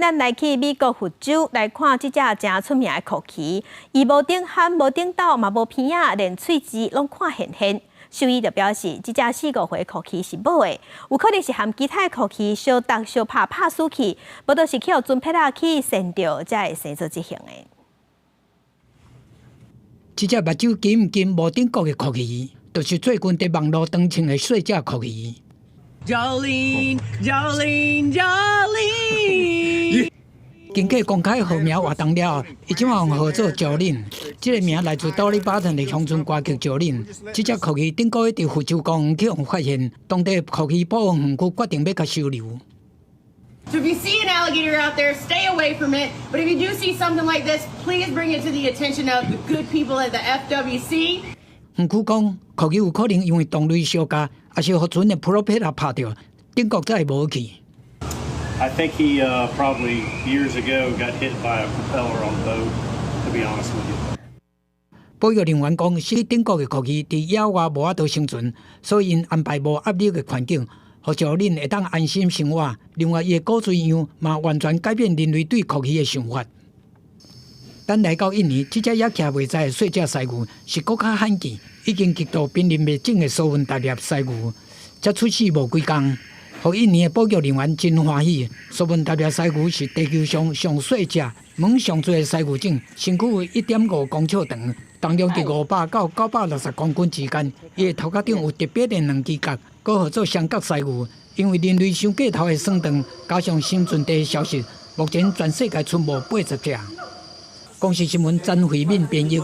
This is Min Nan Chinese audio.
咱來去美國佛州來看這隻誠出名的蛞蝓，伊無頂頷，無頂斗，嘛無鼻仔，連喙舌攏看現現。獸醫就表示，這隻4個歲蛞蝓是母的，有可能是和其他的蛞蝓相鬥相拍拍死去，無就是去予船撇仔去跣著，才會生做這型的。這隻目睭金金無頂角的蛞蝓，就是最近佇網路當穿的細隻蛞蝓。 Jolene, Jolene, Jolene。經過公開號名活動了後，伊這馬號做 Jolene，這個名來自多利巴頓的鄉村歌曲 Jolene。這隻蛞蝓頂個月佇佛州公園去予發現，當地蛞蝓保護園區決定欲共收留。 So if you see an alligator out there, stay away from it. But if you do see something like this, please bring it to the attention of the good people at the FWC. 園區講，蛞蝓有可能因為同類相咬，抑是予船的 propeller 拍著，頂角才會無去。 I think he probably years ago got hit by a propeller on the boat, to be honest with you. 保育人員講，失去頂角的蛞蝓佇野外無法度生存，所以𪜶安排無壓力的環境，予 Jolene 會當安心生活。另外，伊的骨髓樣嘛完全改變人類對蛞蝓的想法。等來到印尼，這隻野徛袂知的細隻鰻魚是閣較罕見，已經極度瀕臨滅種的蘇門答臘鰻魚，才出世無幾工，予印尼的保育人員真歡喜。蘇門答臘鰻魚是地球上上細隻、毛上濟的鰻魚種，身軀有1.5公尺長，重量佇500到960公斤之間。伊的頭殼頂有特別的兩支角，閣號做雙角鰻魚。因為人類傷過頭的算長，加上生存地消失，目前全世界賰無80隻。公視新聞曾慧敏編譯。